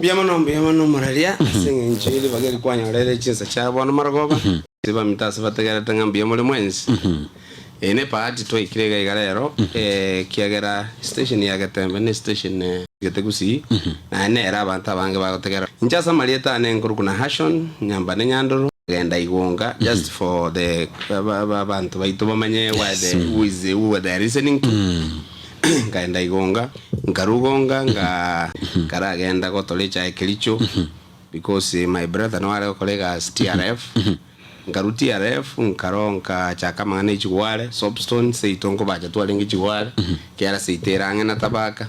Mbuya mono, mbuya mono omoraria, ase eng'encho ye ribaga eri kwanyorere chinsa chia bono marogoba, ase baminto ase bategerete ng'a mbuya more mwensi. Eye nebahati twaikire iga iga rero, ekiagera station ya Getembe ne station egete Gusii, naende nere abanto abange bagotegerera. Inche ase amarieta ane nkorokwa Nahashon, Nyambane Nyandoro, genda Igonga, just for the abanto baito bamanye where the, who is, who they are listening to. Nkaenda igonga, nkarugonga, nga nkaragenda gotora echae Kericho, because my brother nabo are gokora egasi TRF, nkarwa TRF nkaro nkachaka amang'ana e chigware, soapstone, seito nkobacha twarenge chigware, ekiagera seito ere ang'e na Tabaka.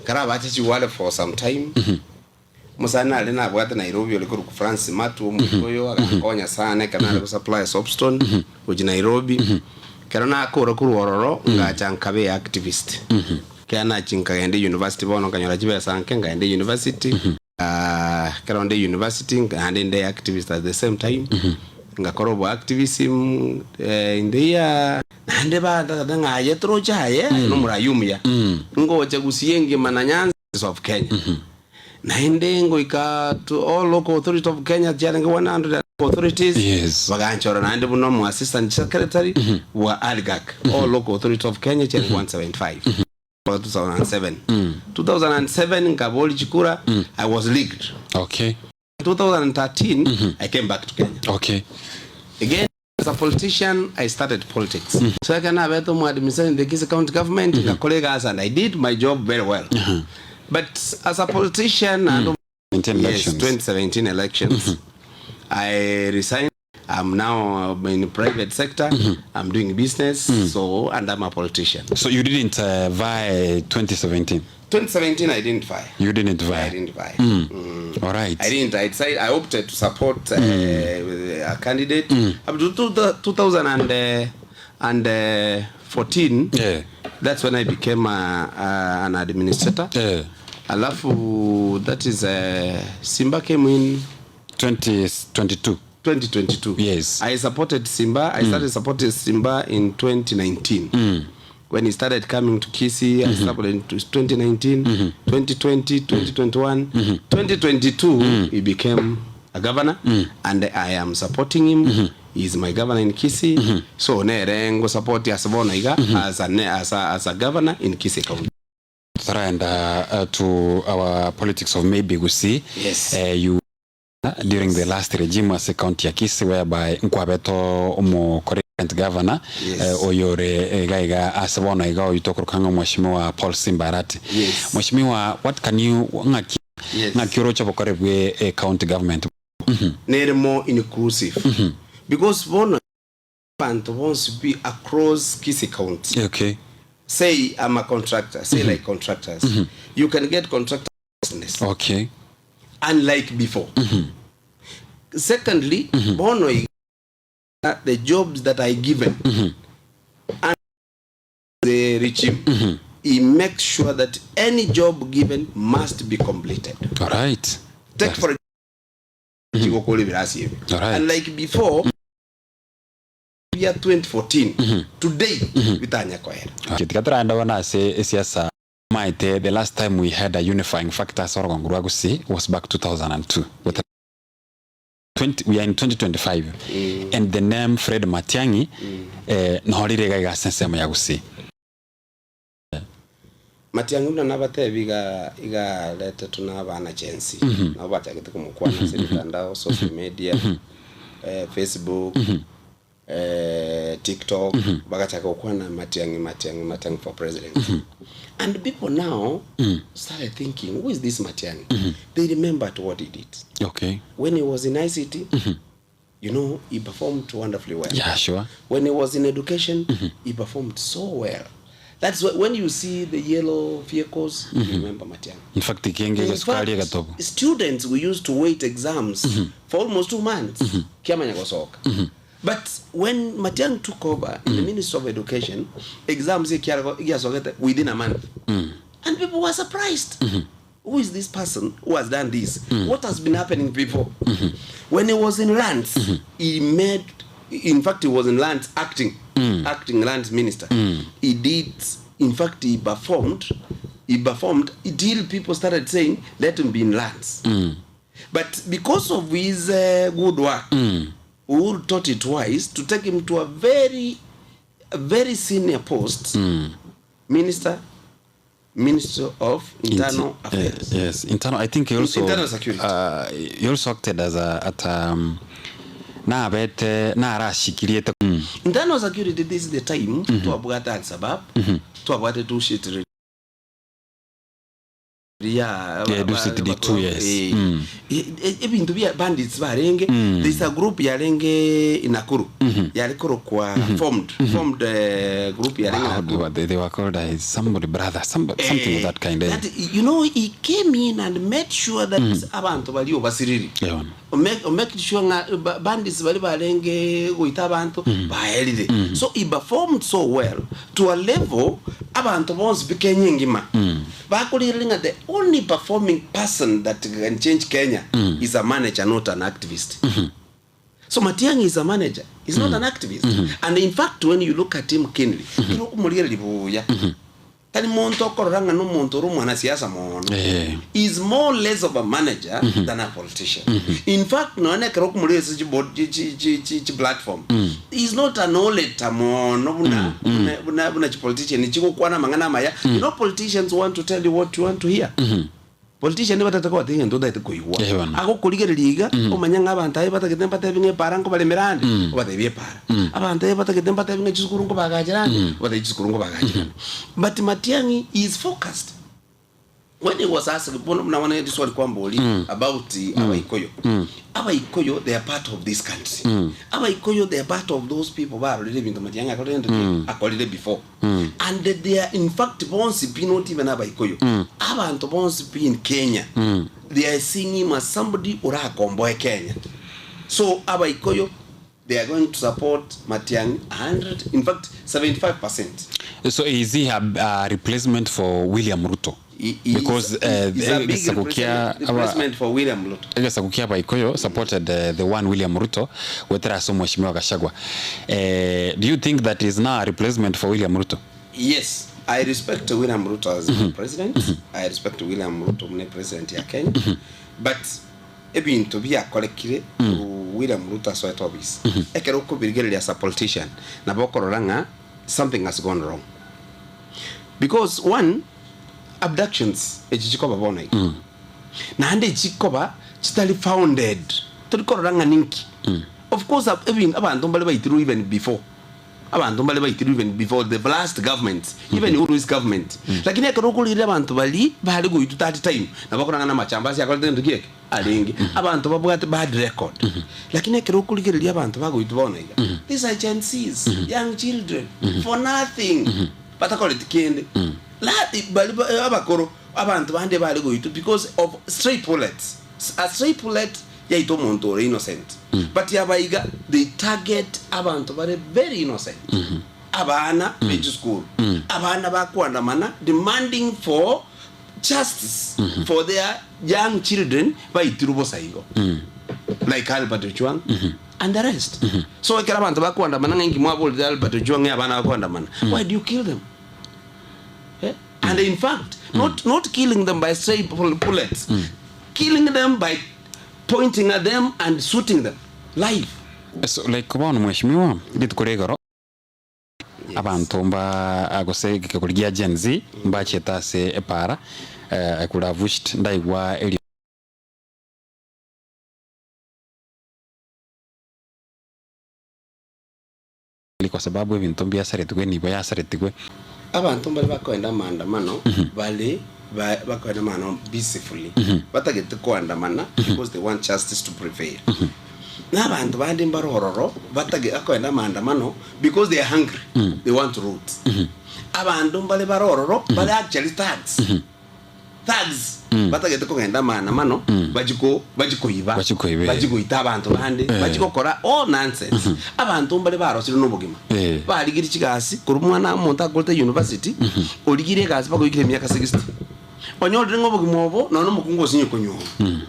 Nkarabache chigware for some time, omosani nare nabwate Nairobi ore korokwa Francis Matu omoikoyo agankonya sana ekero nare gosupply soapstone gochia Nairobi. Ekero nakora korwa ororo ngacha nkaba eactivist. Ekero nachia nkagenda university bono nkanyora chibesa nke nkagenda university, ekero nde university naende nde activist at the same time, ngakora oboactivism in the year naende batagete ng'a aye toroche aye, aye nomoraia omuya, ngocha gusii engima na Nyanza. of Kenya. Naende ngoika to all local authority of Kenya chiarenge 100 authorities Yes. baganchora naende buna omo assistant secretary bwa ALGAC all local authority of Kenya chiarenge 175 2007 2007 nkabori chikura I was leaked 2013 I came back to Kenya again As a politician, I started politics. So ekero nabete omo administrator in the Kisii County Government, ngakora egasi and I did my job very well. But as a politician, naende 2017 yes, elections. 2017 elections, I resigned. I'm now in private sector. I'm doing business. So, and I'm a politician. So you didn't vie 2017? 2017 I didn't vie. You didn't vie? I didn't vie. Mm. All right. I didn't. I decided, I opted to support a candidate. Up to 2014, that's when I became an administrator. Alafu, that is, Simba came in 2022. 2022. Yes. I supported Simba. I started supporting Simba in 2019. When he started coming to Kisii, I started in 2019, 2020, 2021, 2022, he became a governor and I am supporting him. He is my governor in Kisii. So nere ngo support ase bono iga as a governor in Kisii County. Taraenda to our politics of maybe Gusii. You during the last regime ase county ya Kisii whereby nkwabeto omo current governor oyore iga iga ase bono iga oyo tokoroka ng'a Mheshimiwa Paul Simba Arati. Mheshimiwa, what can you ng'aki ng'aki oroche obokore bwe county government? Nere more inclusive because bono banto bonsi be across Kisii County. Say I'm a contractor, say like contractors. You can get contractor business. Unlike before. Secondly, bono the jobs that are given and the regime, he makes sure that any job given must be completed. All right. Take for example, All right. Unlike before, year 2014, today, bitanya koera. Okay, tiga turaenda bona ase esiasa maite. The last time we had a unifying factor ase orogongo rwa Gusii was back 2002 with 20, we are in 2025 and the name Fred Matiang'i norire iga iga ase ensemo ya Gusii. Matiang'i buna nabatebi iga igaretetwe na abana Gen Z nabo bachagete komokwana ase emitandao, social media, Facebook, TikTok, bagachaka gokwana Matiang'i, Matiang'i, Matiang'i for president, and people now started thinking, "Who is this Matiang'i?" They remembered what he did when he was in ICT. He performed wonderfully well. When he was in education, he performed so well. That's why when you see the yellow vehicles, you remember Matiang'i. In fact, kienge In sukari fact, egatobo. Students, we used to wait exams for almost 2 months. Kiamanya gosoka. But when Matiang'i took over in the Ministry of Education, exams ikiasogete within a month. And people were surprised. Who is this person who has done this? What has been happening before? When he was in lands, he made, in fact, he was in lands acting, acting lands minister. He did, in fact, he performed. He performed till people started saying let him be in lands. But because of his good work, Uhuru thought it wise to take him to a very very senior post, minister, minister of internal affairs. Yes, internal. I think he also Internal security. He also acted as a at nabete narashikiriete. Internal security this is the time twabwate Al-Shabaab, twabwate Dusit riria Yeah, Dusit D2, yes. Eh, ebinto bia bandits barenge there is a group yarenge in Nakuru yare korokwa formed formed eh, group yarenge How Nakuru do they, they were called somebody brother, somebody, something of that kind. Eh. That, you know, he came in and made sure that abantu bari obasiriri Yeah. Make, make sure nga bandits bari barenge goita abantu baerire so he performed so well to a level abantu bonsi bi Kenya engima bakorire ng'a the only performing person that can change Kenya is a manager not an activist. So Matiang'i is a manager, he's not an activist. And in fact when you look at him keenly, kero okomorigereria buya tari monto okorora ng'a nomonto ore omwanasiasa mono. Is more or less of a manager than a politician. In fact, nonya ekero okomorigereria ase chiboard chi chi chi chi chi platform, is not an orator mono buna buna buna buna chipolitician chigokwana amang'ana amaya. You know politicians want to tell you what you want to hear. Politician nibatagete kobatebia egento otagete koigwa. Eh, bono. Agokorigereria iga, omanye ng'a abanto aye batagete mbatebi ng'a epara nkobaremera ande, obatebie epara. Abanto aye batagete mbatebi ng'a chisukuru nkobagachera ande, obatebie chisukuru nkobagachera ande. But Matiang'i is focused. When he was asked, bono buna bono riswali kwamboria about Abaikoyo. Abaikoyo they are part of this country. Abaikoyo they are part of those people barorire ebinto Matiang'i akorire gento ki? Akorire before. And they are in fact bonsi pi not even Abaikoyo. Abanto bonsi pi in Kenya. They are seeing him as somebody orakomboe Kenya. So Abaikoyo they are going to support Matiang'i 100, in fact 75%. So is he a replacement for William Ruto? He is, Because he is a big Egesakukia replacement for William Ruto. Egesakukia Abaikoyo supported the one William Ruto wetera ase Mheshimiwa Gachagua. Do you think that is now a replacement for William Ruto? Yes, I respect William Ruto as president. I respect William Ruto mune president ya Kenya. But ebinto biakorekire William Ruto asoete office. Ekero okobirigereria as a politician, nabo okorora ng'a something has gone wrong. Because one, abductions echi chikoba bono iga. Naende chikoba chitari founded. Tori korora ng'a ninki. Of course, even abanto mbare baitirwe even before. Abanto mbare baitirwe even before the last government, even Uhuru's government. Lakini ekero okorire abanto bari bare goitwa that time, nabo okorora ng'a namachambasi akorete gento ki eke arenge. Abanto babwate bad record. Lakini ekero okorigereria abanto bagoitwa bono iga, these are Gen Zs, young children, for nothing. Batakoreti kende. La, bari abakoro, abanto bande bare goitwa because of stray bullets. A stray bullet yaita omonto ore innocent. But abaiga, they target abanto bare very innocent. Abana be chisukuru. Abana bakoandamana demanding for justice for their young children baitirwe bosa igo. Like Albert Ojwang and the rest. So ekero abanto bakoandamana ng'a inki mwaborire Albert Ojwang ng'a abana bakoandamana. Why do you kill them? Eh? And in fact, not killing them by stray bullets, killing them by pointing at them and shooting them live. So like bono mheshimiwa rituko ria igoro abanto mba gose gekegori gia Gen Z mbachete ase epara I could have wished ndaigwa eri kwa sababu ebinto mbiasaretigwe nibo yasaretigwe. Abanto mbare bakoenda maandamano bare bakoenda maandamano peacefully batagete koandamana because they want justice to prevail. Na abanto bande mbare ororo batage bakoenda maandamano because they are hungry they want root. Abanto mbare bare ororo bare actually thugs. Thugs batagete kogenda maandamano bachiko bachikoiba Bachikoiba, eh. bachikoita abanto bande bachigokora all nonsense. Abanto mbare barosire nobogima barigire chigasi korwa omwana omonto akorete university origire egasi mpaka oikire emiaka 60 onyorire ng'a obogima obo nonya omokungu osinye konyuoma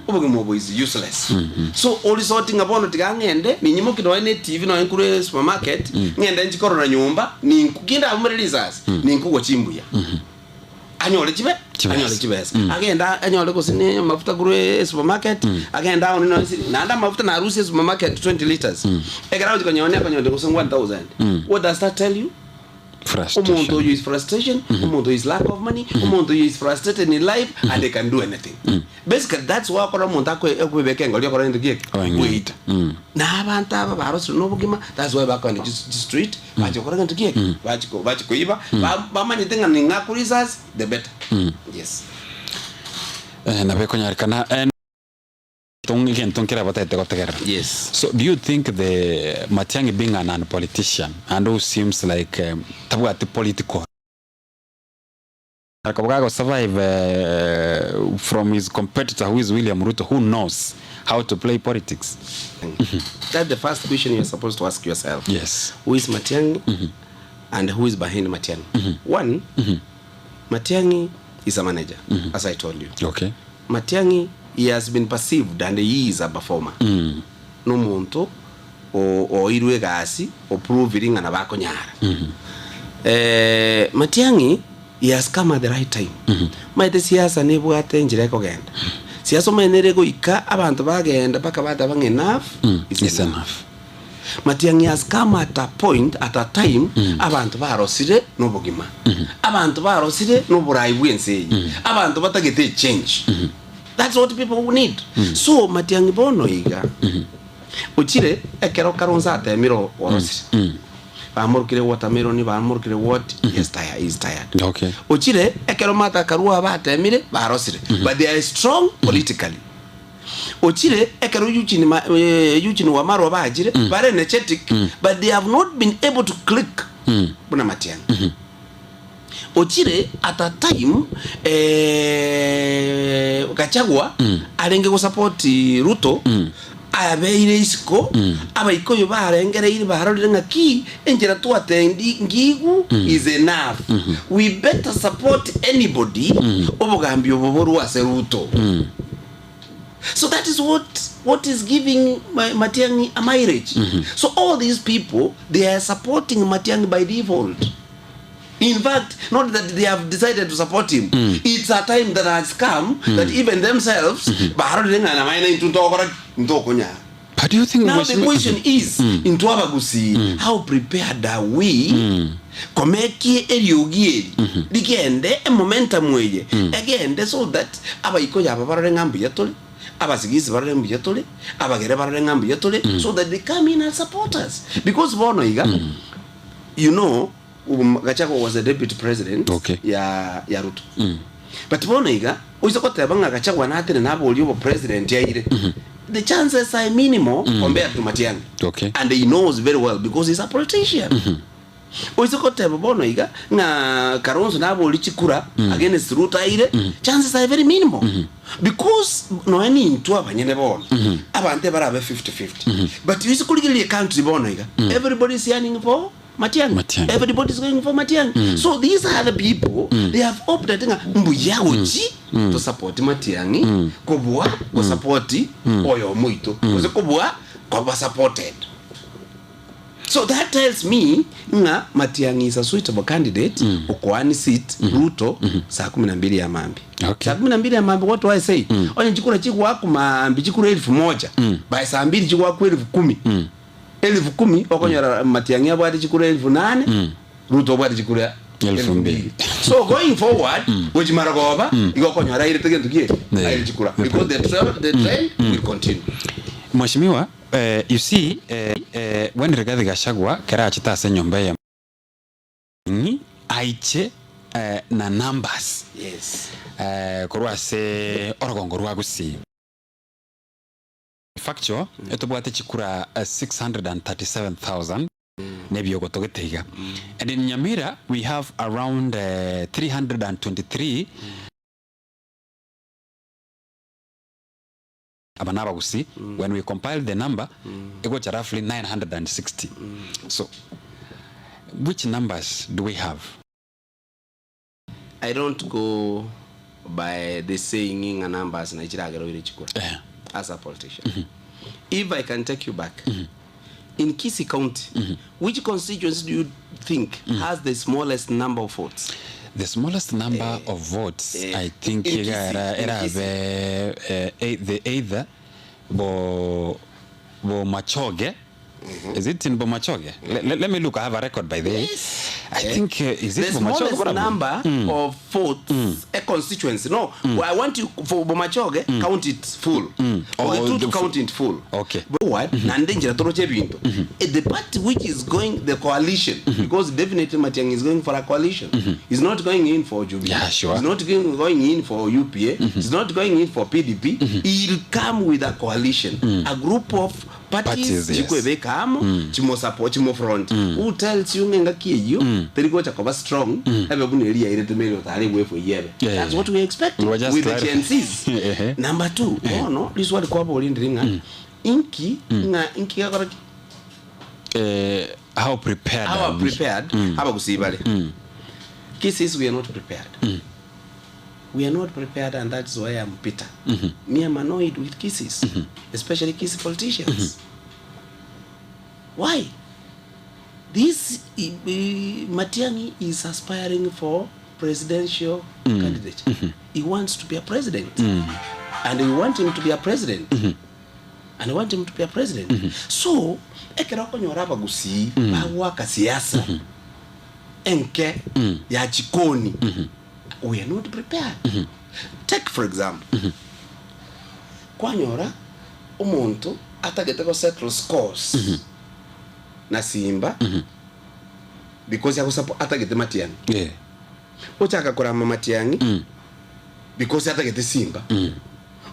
obogima obo is useless. So orisoti ng'a bono tiga ng'ende ninyimoki nonya na etv nonya nkorwa supermarket ng'ende nchi korora nyomba ninku kinde abwo more risasi ninkogwa chimbuya. Anyore chibe Chibesa. anyore chibesa. Agende anyore gose ne amafuta korwa esupermarket, agende aone nonya ase naende amafuta narusie esupermarket 20 litres. Ekero agochia konyonia akonyoria gose 1000. What does that tell you? Frustration. Omonto oyo is frustration, omonto oyo is lack of money, omonto oyo is frustrated in life and they can do anything. Basically that's why okora omonto akwe akwebeka engori okora gento ki eke? Oeng'enta. Goita. Na abanto aba barosire na obogima that's why bakoenda chis chistreet bachi gokora gento ki eke? Bachi ko bachi koiba ba bamanyete ng'a ning'akwe risasi the better. Yes. Eh, nabo ekonyarekana eh, tong egento nkere batagete gotegerera. Yes. So do you think the Matiang'i being an unpolitician and who seems like um, tabwati political Akaba gago survive eh, from his competitor who is William Ruto who knows how to play politics. That's the first question you're supposed to ask yourself. Yes. Who is Matiang'i and who is behind Matiang'i? One, Matiang'i is a manager, as I told you. Okay. Matiang'i, he has been perceived and he is a performer. Nomonto o- oirwe egasi oproviri ng'a nabo akonyara. Eh, Matiang'i he has come at the right time. Maete siasa nebwate enchera ekogenda. Siasa omanyete nere goika abanto bagenda mpaka bateba ng'a enough is Is enough. enough. Matiang'i has come at a point, at a time, abanto barosire nobogima. Abanto barosire noborai bw'ense eye. Abanto batagete echange. That's what people need. So Matiang'i bono iga, ochire ekero Kalonzo atemire orosire. Bamorokire watermelon, bamorokire what, he is tired, he is tired. Okay. Ochire ekero Martha Karua batemire, barosire. But they are strong politically. Ochire ekero Eugene ma Eugene Wamalwa bachire, bare energetic, but they have not been able to click buna Matiang'i. Ochire at a time Gachagua arenge gosupport Ruto, abeire isiko, Abaikoyo barengereire barorire ng'a ki enchera twatendi ngigu is enough. We better support anybody obogambi obo borwe ase Ruto. So that is what what is giving Matiang'i a mileage. So all these people they are supporting Matiang'i by default. In fact, not that they have decided to support him. It's a time that has come that even themselves barorire ng'a namaene intwe ntogokora ki? Ntokonyara. But do you think Now the Mheshimiwa- question is, intwe abagusii, how prepared are we komekie eriogi eri rigende emomentum eye egende so that abaikoyo aba barore ng'a mbuya tore, abasigisi barore mbuya tore, abagere barore ng'a mbuya tore, so that they come in and support us. Because bono iga, you know, Gachagua was the deputy president Okay. ya ya Ruto. But bono iga, oise goteba ng'a Gachagua natenene aborie obo president aire, the chances are minimal compared to Matiang'i. Okay. And he knows very well because he's a politician. Oise goteba bono iga ng'a Kalonzo naborie chikura against Ruto aire, chances are very minimal. Because nonya nintwe abanyene bono, abanto ebarabe 50-50. But oise korigereria ecountry bono iga, everybody is yearning for Matiang'i. Matiang'i. Everybody is going for Matiang'i. So these are the people they have opted ng'a mbuya gochi to support Matiang'i kobua go support oyomo oito gose kobua koba supported. So that tells me ng'a Matiang'i is a suitable candidate okoani seat Ruto saa kumi na mbili ya maambia. Okay. Saa kumi na mbili ya maambia what do I say? Onye chikura chigwakwa maambia chikura elfu moja by saa mbili chigwakwa elfu kumi Elifu kumi okonyora Matiang'i abwate chikura elifu nane Ruto obwate chikura Elifu mbili. So going forward gochia marogoba igo okonyora airete gento ki eke Yeah. aire chikura because the trend, the trend will continue. Mheshimiwa, eh, you see, eh, eh, when Rigathi Gachagua kera achete ase enyomba eye ng'i aiche eh, na numbers Yes. eh, korwa ase orogongo rwa Gusii. Factual, etobwate chikura 637,000 nebiogoto gete iga. And in Nyamira we have around 323 aba nabagusi when we compile the number egocha roughly 960 so which numbers do we have? I don't go by the saying ng'a numbers naye chiragera oire chikura Eh. as a politician. If I can take you back, In Kisii County, which constituency do you think has the smallest number of votes? The smallest number of votes I think in iga Kisii, era in Kisii. erabe eh, eh, the either bo Bomachoge is it in Bomachoge? Let, let, let me look. I have a record by the way. I think is The it Bomachoge? smallest probably? number of votes a constituency. No, well, I want you for Bomachoge count it full. Oh, For the two the to count it full. Okay. What? Nande njira toroche bintu. The party which is going the coalition because definitely Matiang'i is going for a coalition. He's not going in for Jubilee. Yeah, sure. He's not going in for UPA. He's not going in for PDP. He'll come with a coalition, a group of parties, Parties, yes. chikwebeka amo chimosupport chimofront who tells you ng'engaki eyio teri gocha koba strong ebe buna eria yairete meri otare bwefo yebe Yeah, that's yeah. what we expect We were just with the clarifying. Gen Zs Ehe. number two bono riswali kwaba orindire ng'a inki ng'a inki gakora ki How prepared how are are we? prepared abagusii bare Kisii we are not prepared we are not prepared and that's why I'm bitter me I'm annoyed with Kisiis especially Kisii politicians why this Matiang'i is aspiring for presidential candidate he wants to be a president and we want him to be a president and we want him to be a president so ekero okonyora abagusii bagwaka siasa enke ya chikoni we are not prepared take for example kwanyora omonto atagete go settle scores na Simba because agosapo atagete Matiang'i ochaka korama Matiang'i because atagete Simba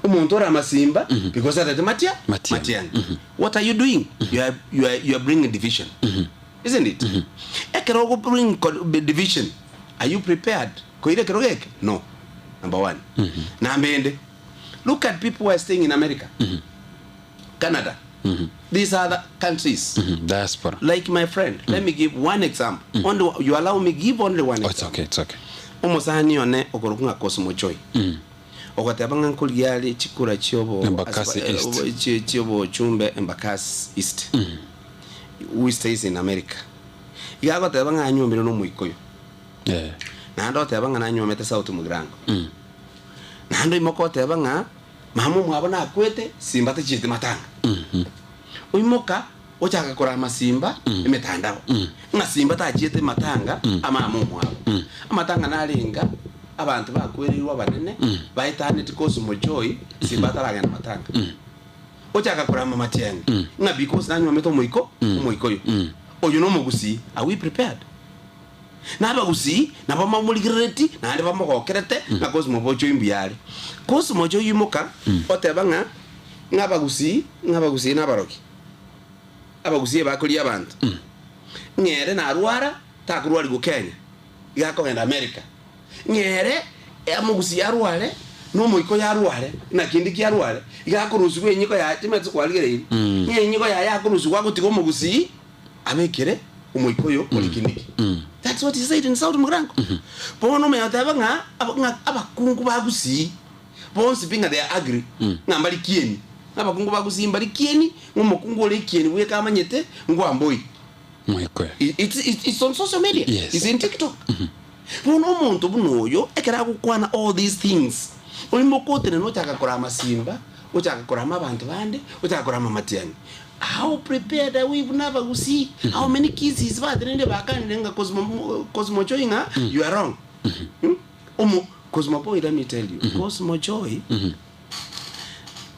omonto orama Simba because atagete Matia Matiang'i. Matiang'i what are you doing you are bringing division isn't it ekero ogo bring division are you prepared koira ekero geke no number one namba ende look at people who are staying in America Canada these other countries Diaspora. like my friend let me give one example only you allow me give only one Oh, it's example okay, it's okay. omosani one okorokwa ng'a Cosmo Joy ogoteba ng'a nkoria are chikura chiobo Embakasi East. chiobochumbe Embakasi East who stays in America iga agoteba ng'a anyuomire na omoikoyo naende oteba ng'a nanyuomete South Mugirango naende oimoka oteba ng'a mama omwabo nakwete Simba tachiete matanga oimoka ochaka korama Simba emetandao ng'a Simba tachiete matanga amama omwabo amatanga narenga abanto bakwereirwe abanene baetaneti Cosmo Joy Simba ataragenda matanga ochaka korama Matiang'i ng'a because nanyuomete omoiko omoikoyo oyo na omogusii are we prepared na abagusii nabo bamorigerereti naende bamogokerete ng'a Cosmo Bochoi mbuya are Cosmo Joy imoka oteba ng'a ng'a abagusii ng'a abagusii na abarogi abagusii bakoria abanto ng'ere narwara takorwarigwa Kenya iga akogenda America ng'ere omogusii arware na omoikoyo arware na kende ki arware iga akorusigwa enyiko yaye chimete kwarigereiri ng'a enyiko yaye akorusigwa agotiga omogusii abekere omoikoyo ore Kindiki that's what he said in South Mugirango bono omanya goteba ng'a ng'a abakungu bagusii bonsi pi ng'a they are agree ng'a mbari kieni ng'a abakungu bagusii mbari kieni ng'a omokungu ore ekieni bweka amanyete ngwamboi Moikoyo. It's on social media it's in TikTok bono omonto buna oyo ekero agokwana all these things oimoka otenena ochaka korama Simba ochaka korama abanto bande ochaka korama Matiang'i how prepared are we buna abagusii how many Kisiis batenenire bakanire ng'a Cosmo Cosmo Joy ng'a you are wrong Omo Cosmo Boy let me tell you Cosmo Joy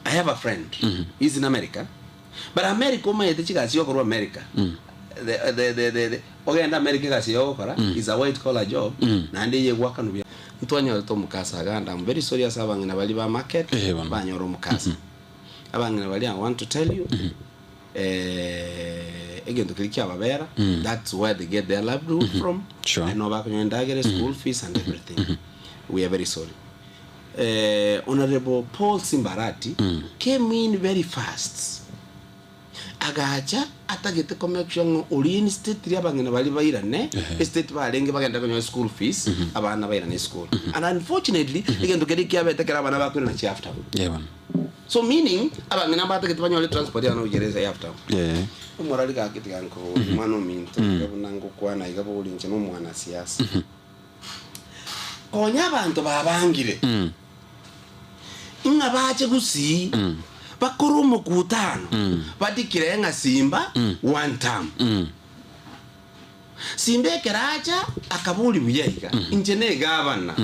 I have a friend he's in America but America omanyete chigasi yokorwa America the ogende America egasi yogokora is a white collar job naende eye egwakanwa buya ntwanyorete omokasa iga and I'm very sorry ase abang'ina baria ba market Eh, bono. banyora omokasa abang'ina baria I want to tell you egento keria kiababera that's where they get their livelihood from Sure. no bakonyora endagera school fees and everything we are very sorry Honorable Paul Simbarati came in very fast agacha atagete ko make sure ng'a oria instead abang'ina baria bairane estate barenge bagende konyora school fees abana bairane school and unfortunately egento keria kiabete ekero abana bakoirana chiafter Yeah, bono. So meaning abang'ina mbatagete banyore transport yane gochia ase half town. Yeah. Omorari gaki tiga nkoborie mwana ominto iga buna ngokwana iga bori inche na omwanasiasa. Konya abanto babangire ng'a bache gusii bakore omokutano badeclare ng'a Simba one term. Simba ekero acha akabori buya iga inche ne egavana.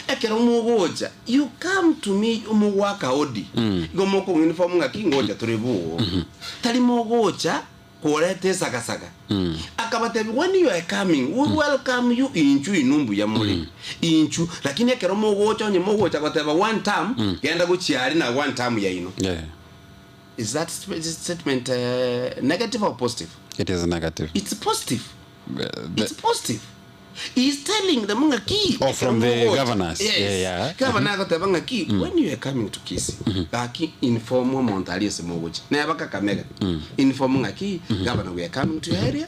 Ekero mogocha, you come to me mogoaka odi, igo mokong'inform ng'aki ngocha tore boo. Tari mogocha koreta esagasaga. Akabatebia when you are coming, we welcome you inchu inwe mbuya more, inchu. Lakini ekero mogocha onye mogocha goteba one term, genda gochia aria na one term yaino. Yeah. Is that statement negative or positive? It is negative. It's positive. It's positive. He is telling them ng'aki Oh, from the ekero mogocha- governors. Yes. Yeah, yeah. Governor agoteba ng'aki when you are coming to Kisii, gaki inform omonto aria ase mogocha. Neba Kakamega. Inform ng'aki governor we are coming to your area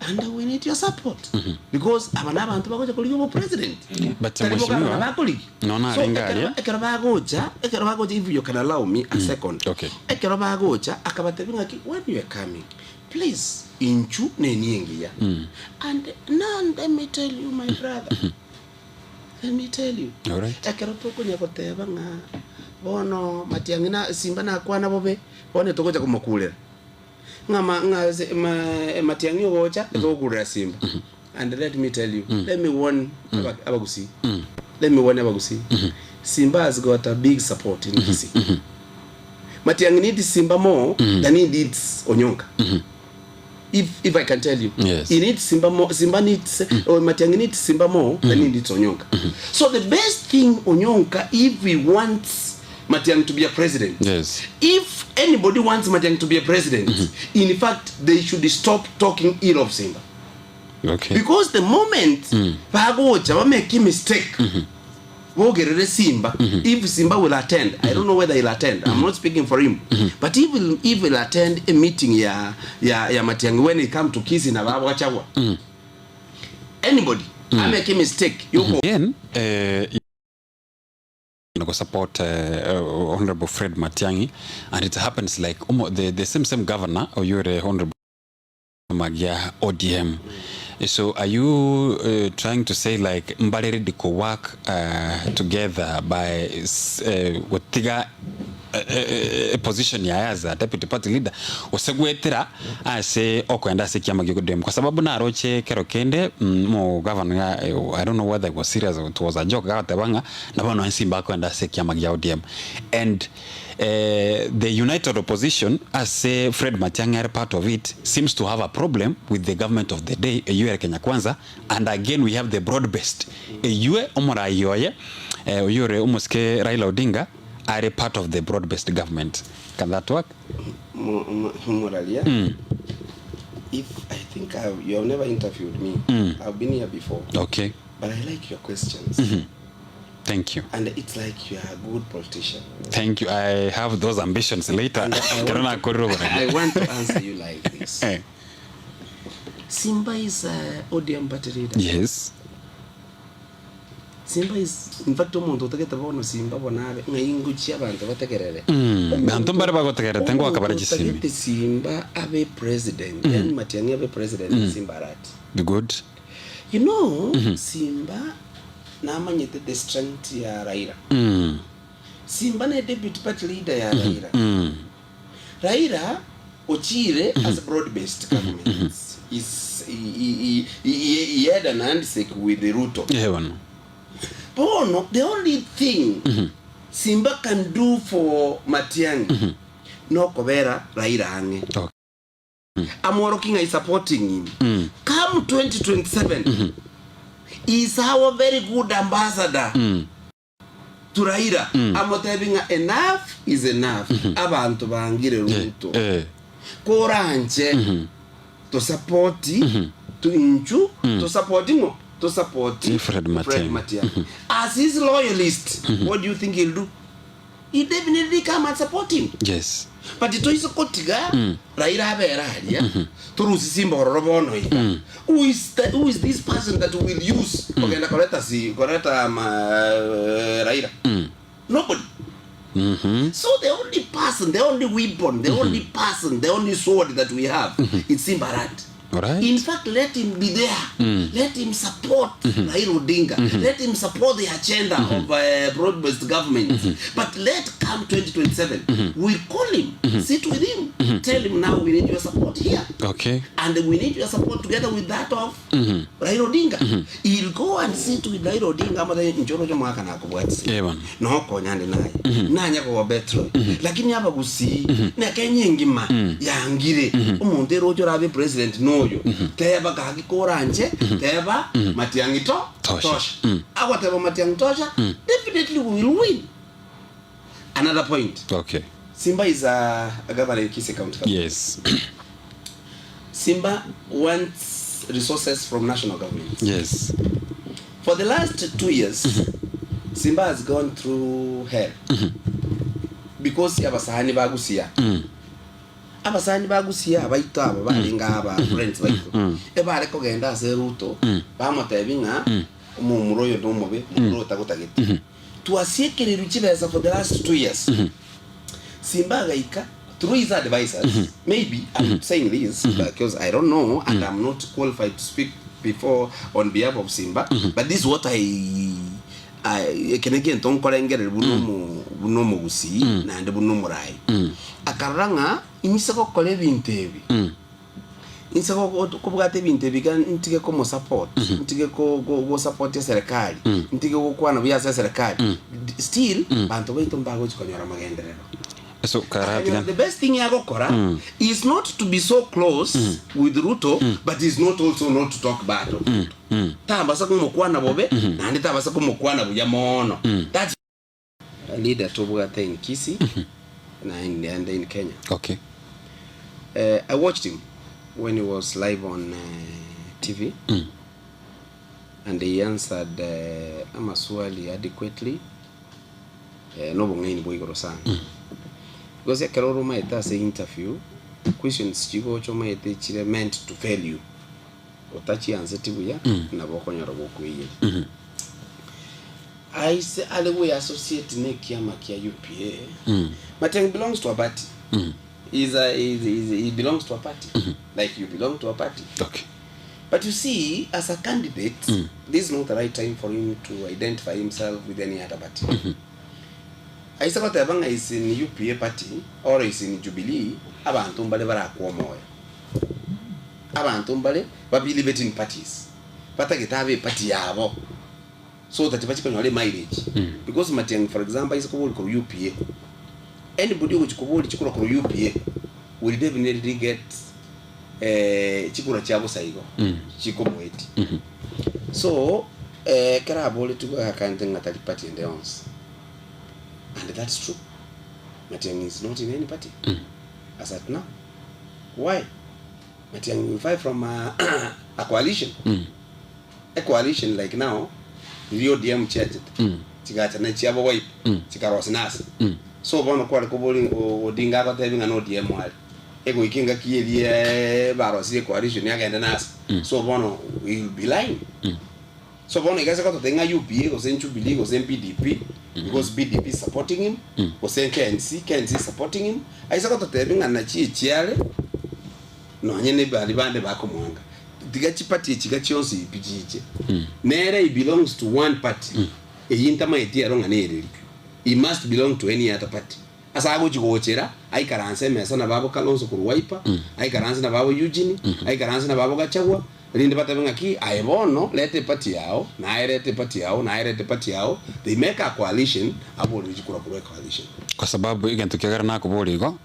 and we need your support. Because aba na abanto bagocha korigia obo president. But Tari bo mheshimiwa, governor bakorigia. nonya So arenge ekero aria. ekero bagocha, ekero bagocha if you can allow me a second. Okay. Ekero bagocha akabatebia ng'aki when you are coming Please inchu nenie engiya and now let me tell you my brother let me tell you Alright. ekero tokonya goteba ng'a bono matiang'i na simba nakwana bobe bono togocha komokurera ng'a ma ng'a se ma matiang'i ogocha togokurera simba and let me tell you let me warn aba abagusii let me warn abagusii simba has got a big support in kisii Matiang'i needs Simba more than he needs Onyonka. If if I can tell you. Yes. He needs Simba more Simba needs or Matiang'i needs Simba more than he needs Onyonka. So the best thing Onyonka if he wants Matiang'i to be a president. Yes. If anybody wants Matiang'i to be a president, in fact they should stop talking ill of Simba. Okay. Because the moment bagocha ba make mistake bogerere Simba, if Simba will attend, I don't know whether he'll attend, I'm not speaking for him, but if he'll, if he'll attend a meeting ya, ya, ya Matiang'i when he come to Kisii na baba Gachagua, anybody ameke mistake yoko Again, eh, go support Honorable Fred Matiang'i, and it happens like umo, the same same governor or you're Honorable Magia ODM. So are you trying to say like mbare ready to work together by gotiga position yaye as a deputy party leader gose goetera ase okoenda ase ekiama gia ODM kwa sababu naroche ekero kende mo governor ng'a I don't know whether it was serious or it was a joke agoteba ng'a nabo nonya nsimba akoenda ase ekiama gia ODM and The united opposition ase Fred Matiang'i are part of it seems to have a problem with the government of the day eyio ere Kenya Kwanza and again we have the broad based eyio omorai oye oyio ore omosike Raila Odinga are part of the broad based government can that work? Moraria, if I think I've, you have never interviewed me. I've been here before. Okay. But I like your questions. Thank you. And it's like you are a good politician. Thank you. I have those ambitions later. And I Kero want, nakorire oboragori. I want to answer you like this. Eh. Simba is a ODM party leader. Yes. Simba is in fact omonto otagete bono Simba bono abe ng'a ingochia abanto bategerere. Banto mbare bagotegerete ngoaka bare Omonto chisimi. otagete Simba abe president, yani Matiang'i abe president, Simba arati. Good. You know, Simba namanyete the strength ya Raila. Simba ne deputy party leader ya Raila. Raila ochire as broad based government. Is he, he, he, he, he had an handshake with Ruto. Eh, bono. Bono, the only thing Simba can do for Matiang'i nokobera Raila ang'e. Okay. Amworoki ng'a is supporting him. Come 2027, he is our very good ambassador to Raila. Amotebi ng'a enough is enough. Abanto bangire Ruto. Eh. Koranche to support to inchu to support ng'o to support Fred Fred Matiang'i. Matiang'i. As his loyalist, what do you think he'll do? He definitely come and support him. Yes. But toise kotiga Raila abere aria torusi simba ororo bono iga. Who is the, who is this person that will use kogenda koreta si koreta ma, Raila? Nobody. So the only person, the only weapon, the only person, the only sword that we have is Simba Arati. Alright. In fact, let him be there. Let him support Raila Odinga. Let him support the agenda of broad-based government. But let come 2027, we call him, sit with him, tell him now we need your support here. Okay. And we need your support together with that of Raila Odinga. He'll go and sit with Raila Odinga amotebie inche oroche omogaka nakobwatisia. Eh bono. Nokonyande naye nanya koba betro lakini abagusii na Kenya engima yangire omonto eroche orabe president noyo teba gaki koranche teba Matiang'i to Tosha. tosha agoteba Matiang'i tosha definitely we will win another point Okay. Simba is a, a governor in Kisii County Council. Yes. Simba wants resources from national government. Yes. For the last 2 years, Simba has gone through hell because abasani bagusia abasani bagusia abaito aba baringa aba friends baito ebare kogenda ase Ruto bamotebi ng'a omomura oyo nomobe omomura oyo tagotagete twasiekererwe chibesa for the last 2 years. Simba agaika through his advisors, maybe I'm saying this because I don't know and I'm not qualified to speak before on behalf of Simba, but this is what I ekene gento nkorengereri buno omo buno omogusii naende buno omorai akarora ng'a inse gokora ebinto ebi inse kobwata ebinto ebi iga ntige komosupport ntige gosupport eserekari ntige gokwana buya ase eserekari still banto baito mbagochi konyora magenderero. So karatigan. The best thing yagokora is not to be so close with Ruto, but is not also not to talk bad of Ruto. Tabasa kumokwana bobe naende tabasa kumokwana buya mono. That's a leader tobwate in Kisii na in, and in Kenya. I watched him when he was live on TV and he answered amaswali adequately nobong'aini bwa igoro sana because ekero oromaete ase interview questions chigocha omaete chire meant to fail you otachianseti buya nabo okonyora gokweyeri aise are we associate ne kiama kia UPA. Matiang'i belongs to a party. He's a, he's, he's, he belongs to a party like you belong to a party. But you see, as a candidate, this is not the right time for him to identify himself with any other party. Aisa goteba ng'a is in UPA party or is in Jubilee, abantu mbare barakwa omoyo. Abantu mbare babilibete in parties. Batagete abe party yabo. So that bachikonyora mileage. Because Matiang'i, for example, is kubuli ku UPA. Anybody which kubuli chikura ku UPA will definitely get chikura chabo saigo chikomoeti so kera abole tugo akante ng'atari party ende yonsi and that's true. Matiang'i is not in any party as at now. Why Matiang'i will fight from a coalition, a coalition like now rio ODM chiachete chigacha na chiabo wipe chikarosi nasi so bono kware kobori Odinga agotebi ng'a no ODM ari egoika engaki erie barosirie coalition yagende nasi so bono we will be lying. So bono igase gototebia ng'a UPA gose Jubilee gose PDP because PDP is supporting him gose KNC, KNC is supporting him aise gototebia ng'a nachi echiare nonye ne bari bande bakomwanga tiga chipati echiga chionsi ipi chiche nere he belongs to one party eyi ntamaeti ero ng'a nereri he must belong to any other party ase agochi gochera aikaranse emesa na babo Kalonzo korwa Wiper aikaranse na babo Eugene aikaranse na babo Gachagua rinde batebe ng'aki aye bono leta eparty yao naye leta eparty yao naye leta eparty yao they make a coalition aborire chikura korwa coalition. Kwa sababu egento kiagera nakobora igo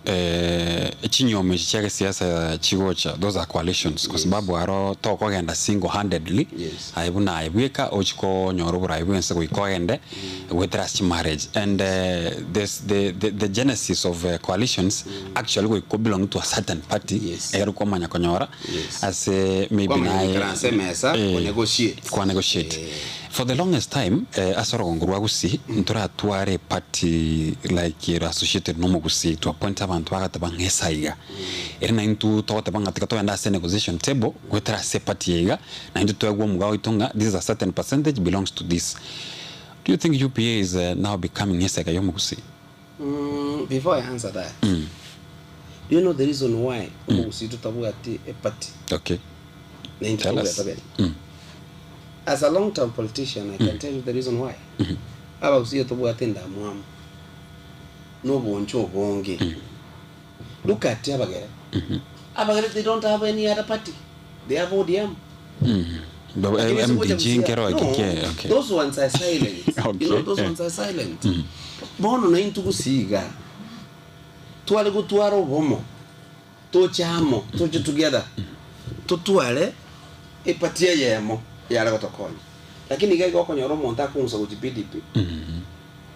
chinyomo echi chia gesiasa chigocha those are coalitions kwa sababu aro tokogenda single handedly. Aye buna aye bweka ochikonyora oborai bwense goika ogende gwetera ase chimarriage and this, the genesis of coalitions actually goika belong to a certain party egere kwamanya konyora ase maybe Kwamanya naye goikaransa emesa, konegotiate. Kwa negotiate for the longest time ase orogongo rwa Gusii ntoratware party like ere associated nomo Gusii to appoint abantu bagateba ng'esa iga ere naintu togoteba ng'a tiga togenda ase negotiation table gwetera ase party iga naintu twegwa omogao oito ng'a this is a certain percentage belongs to this. Do you think UPA is now becoming esega yomo Gusii? Mm, before I answer that, do you know the reason why omogusii totabwati eparty? Okay. Na intwe Tell us. tobwate bene. As a long term politician, I can tell you the reason why. Abagusii tobwate endamwamu na obonche obonge. Look at Abagere. Abagere they don't have any other party. They have ODM. But, Lakini si ngoja MDG kusikia. nkero No, akike, okay. Those ones are silent. Okay, You know, those yeah. ones are silent. Bono na intu gusiga. Tware gutwara obomo. Toche amo, toche together. Totware eparty eyemo yare gotokonya. Lakini iga iga okonyora omonto akong'usa gochia PDP.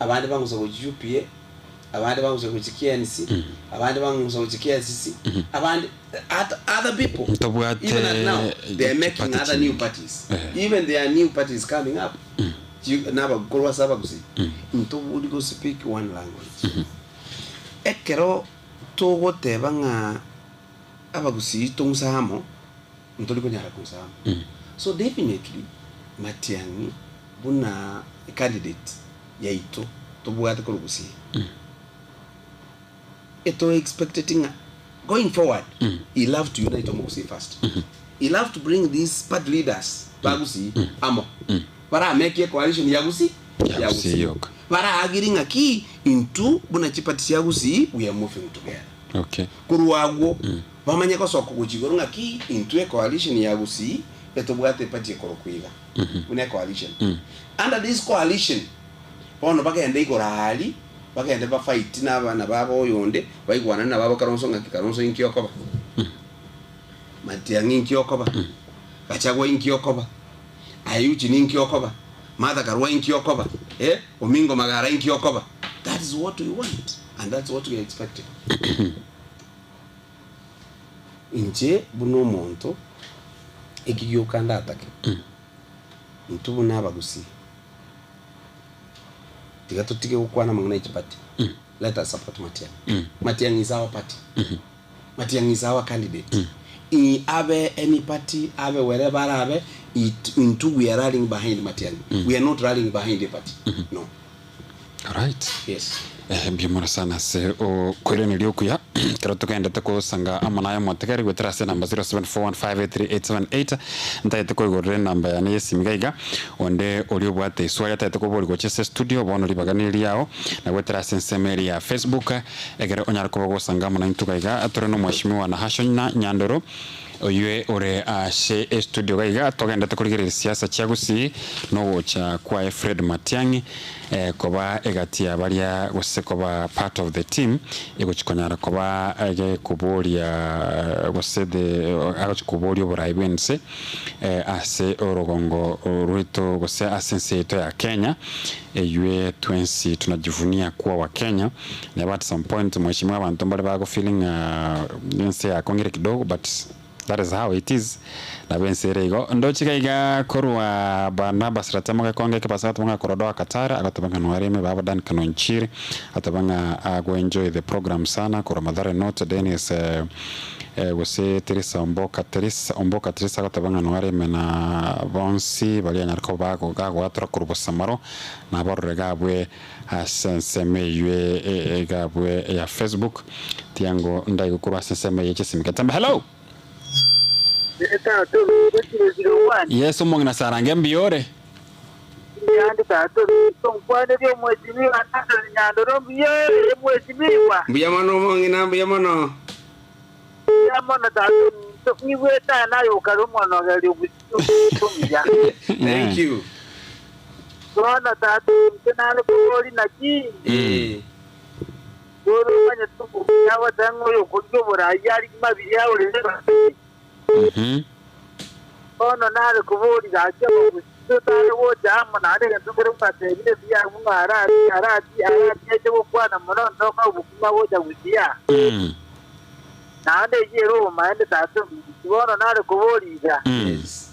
Abande bang'usa gochia UPA, abande bang'usa gochia KNC, abande bang'usa gochia KICC, abande other people. Ntobwate Even at now, they are making party other chini. new parties. Eh. Even there are new parties coming up. Nabakorwa ase abagusii. Ntobori go speak one language. Ekero togoteba ng'a abagusii tong'usa amo, ntori konyara kong'usa amo. So definitely, Matiang'i buna candidate yaito tobwate korwa Gusii. Eto expected ng'a going forward, he love to unite omogusii first. He love to bring these party leaders ba Gusii amo. Barameke coalition ya Gusii Ya Gusii yoka. Baraagiri ng'aki intwe buna chiparty chia Gusii we are moving together. Okay. Korwa agwo bamanye gosoka gochia igoro ng'aki intwe ecoalition ya Gusii etobwate eparty ekorokwa iga. Buna ecoalition. Under this coalition bono bagende igoro aria bagende bafight na abana babo oyonde baigwanane nabo Kalonzo ng'aki Kalonzo inki okoba? Matiang'i inki okoba? Gachagua inki okoba? Aye Eugene inki okoba? Martha Karua inki okoba? Eh, Omingo Magara inki okoba? That is what we want and that's what we are expecting. Inche buna omonto eki gioka ndatake intwe buna abagusii tiga totige gokwana amang'ana ya chipati let us support Matiang'i. Matiang'i is our party. Matiang'i is our candidate. I abe any party abe wherever arabe it intwe we are rallying behind Matiang'i. We are not rallying behind a party. No. Alright. Yes. Eh, mbuya mono sana ase okoiraneria okuya ekero togendete kosanga amo naye omotegeri goetera ase enamba 0741583878 ntagete koigorera enamba yane ya esimi iga iga onde oria obwate eswali atagete koboria gocha ase estudio bono ribaga neri riao na goetera ase ensemo eria ya Facebook ekero onyare koba ogosanga amo naintwe iga iga tore na omweshimiwa Nahashon Nyandoro Oywe ore ase estudio iga iga togendete korigereria siasa chia Gusii na ogocha kwaye Fred Matiang'i koba egati ya baria gose koba part of the team egochi konyara koba gekoboria gose the agochi koboria oborai bwense ase orogongo rwaito gose ase ense yaito ya Kenya eywe twensi tunajivunia kuwa wakenya neba at some point mheshimiwa abanto mbare bago feeling ng'a ense yakong'ire kidogo but that is how it is nabo ense ere igo. Ndoche iga iga korwa Barnabas Ratemo gekonge ekebasa agateba ng'a korwa Doha Qatar agateba ng'a noareme baba Duncan Onchiri agateba ng'a ago enjoy the program sana korwa Mathare North Dennis Gose Teresa Omboka Teresa Omboka Teresa agoteba ng'a noareme na bonsi baria anyare koba gagoatora korwa bosamaro nabarore iga abwe ase ensemo eywo iga abwe ya Facebook tiango ndaigwe korwa ase ensemo eye chisimi Getembe hello. Tata ominto 001. Yes omong'ina Sarange mbuya ore? Mbuya tata ominto nkwanerie omweshimiwa Nathan Nyandoro mbuya ore mweshimiwa? Mbuya mono omong'ina mbuya mono. Mbuya mono tata ominto nyigwete aya naye okare omwanogeri ominto omuya. Thank you. Bono tata ominto nare koboria naki? Eh. Bono omanyete omokungu agoteba ng'a oyokorigia oborai arigie mabiri aorere babere. Bono nare koboria gaki abagusii totare gocha amo naende egento nkere mbatebire buya abwo ng'a arati arati arati ache gokwana mono ntoka obokima gocha gusii aa. Naende eyio ere obomaene tata ominto. Bono nare koboria iga. Yes.